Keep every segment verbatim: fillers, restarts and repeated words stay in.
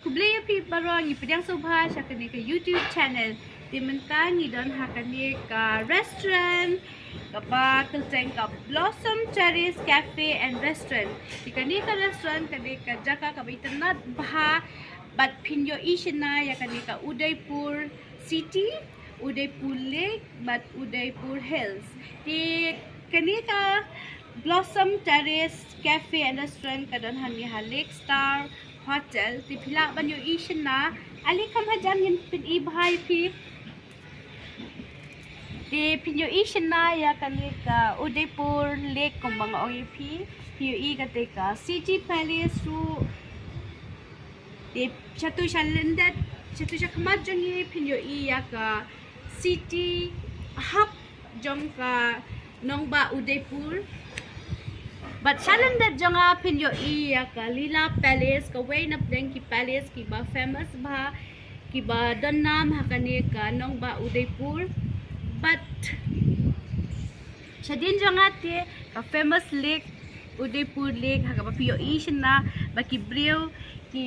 Khublei ïa phi baroh, ngi pdiang sngewbha sha kane ka YouTube channel. Te mynta ngi don ha kane ka restaurant kaba kyrteng ka Blossom Terrace Cafe and Restaurant. Te kane ka restaurant kane ka jaka kaba itynnad bha, bad phin ïohi shynna ïa kane ka Udaipur City, Udaipur Lake bad Udaipur Hills. Te kane ka Blossom Terrace Cafe and Restaurant ka don hangne ha Lake Star Hotel. Te phi lah ban ïohi shynna. Ale kham hajan ngin pyni bha ïa phi. Te phin ïohi shynna ïa kane ka Udaipur Lake kumba nga ong ïa phi. Phin ïohi kata ka City Palace ruh. Te shatu sha lyndet, shatu sha khmat jong ngi phin ïohi ïa ka city hub jong ka nongbah Udaipur. Bad sha lyndet jong nga phin ïohi ïa ka Leela Palace, kawei na pdeng ki palace kiba famous bha, kiba don nam ha kane ka nongbah Udaipur. Bad shadien jong nga te ka famous lake, Udaipur Lake, ha kaba phi ïohi shynna ba ki briew ki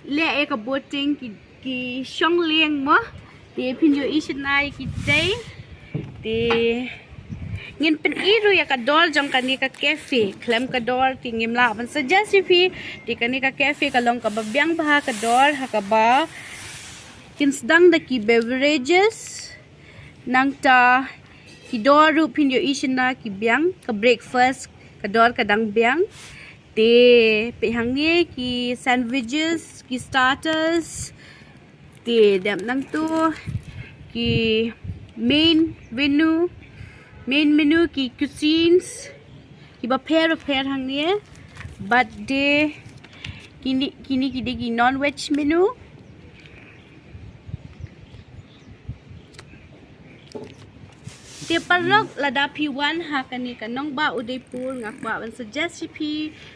leh ïa ka boating, ki, ki shong lieng mo. Te phin ïohi shynna ïa kitei. Te ngin pyni ruh ïa ka dor jong kane ka cafe. Khlem ka dor te ngim lah ban suggest ïa phi. Te kane ka cafe ka long kaba biang bha ka dor, ha kaba kin sdang da ki beverages. Nangta ki dor ruh phin ïohi shynna ki biang, ka breakfast ka dor ka dang biang. Te peit hangne ki sandwiches, ki starters. Te dep nangtu ki main menu, main menu, ki cuisines kiba pher pher hangne. Bad de kine, kine ki dei ki non-veg menu. Te paralok, lada phi wan ha kane ka nongbah Udaipur, nga kwah ban suggest ïa phi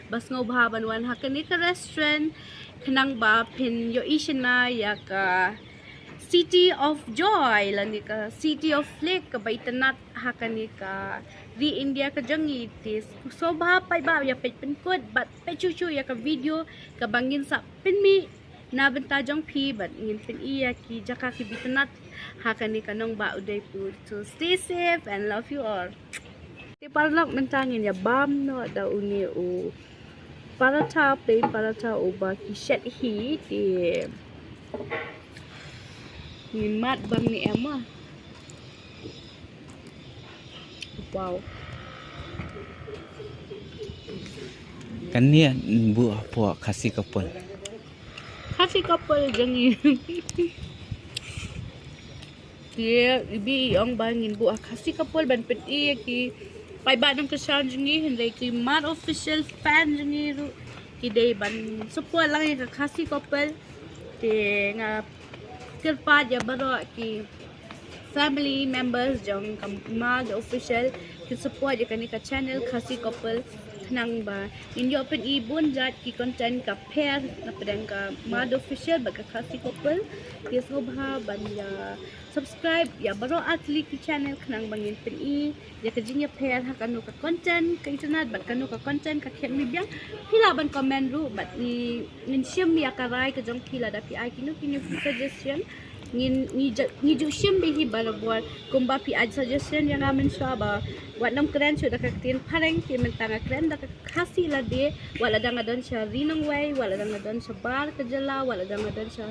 ba sngewbha ban wan ha kane ka restaurant, khnang ba phin ïohi shynna ïa ka City of Joy lane ka City of Lake kaba itynnad ha kane ka ri India ka jong ngi. Te sngewbha paidbah ïa peit pynkut bad peit shuh shuh ïa ka video kaba ngin sa pynmih na bynta jong phi bad ngin pyni ïa ki jaka kiba itynnad ha kane ka nongbah Udaipur. So stay safe and love you all. Te paralok, mynta ngin ïa bam noh da une u paratha, plain paratha uba ki shet hi. Te ngin mad bam ne em ma. Wow. Kane ngan buh hapoh Khasi Couple. Khasi Couple jong ngi. Te ibi i ong ba ngin buh ha Khasi Couple ban pyni ïa ki paidbah nongkyrshan jong ngi, hynrei ki Mad Official fan jong ngi ruh ki dei ban support lang ïa ka Khasi Couple. Te nga kyrpad ïa baroh ki family members jong ka Mad Official ki support ïa kane ka channel Khasi Couple, khnang ba ngin ïoh pyni bun jait ki content ka pher na pdeng ka Mad Official bad ka Khasi Couple. Te sngewbha ban ïa subscribe ïa baroh ar tylli ki channel khnang ba ngin pyni ïa ka jingïapher ha kano ka content ka itynnad bad kano ka content ka khet mi biang. Phi lah ban comment ruh bad ngi, ngin shim ïa ka rai ka jong phi lada phi ai kino kino ki suggestion. Ngin, ngi ju, ngi ju shim beit hi barabor. Kumba phi ai suggestion ïa nga mynshuwa ba wat nym kren shuh da ka ktien phareng, te mynta nga kren da ka Khasi lade. Wat lada nga don sha ri nongwei, wat lada nga don shabar ka jylla, wat lada nga don sha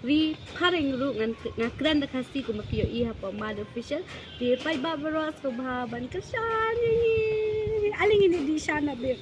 ri phareng ruh ngan, nga kren da Khasi kumba phi ïohi hapoh Mad Official. Te paidbah baroh sngewbha ban kyrshan ïa ngi. Ale ngin ïa dih sha na bit.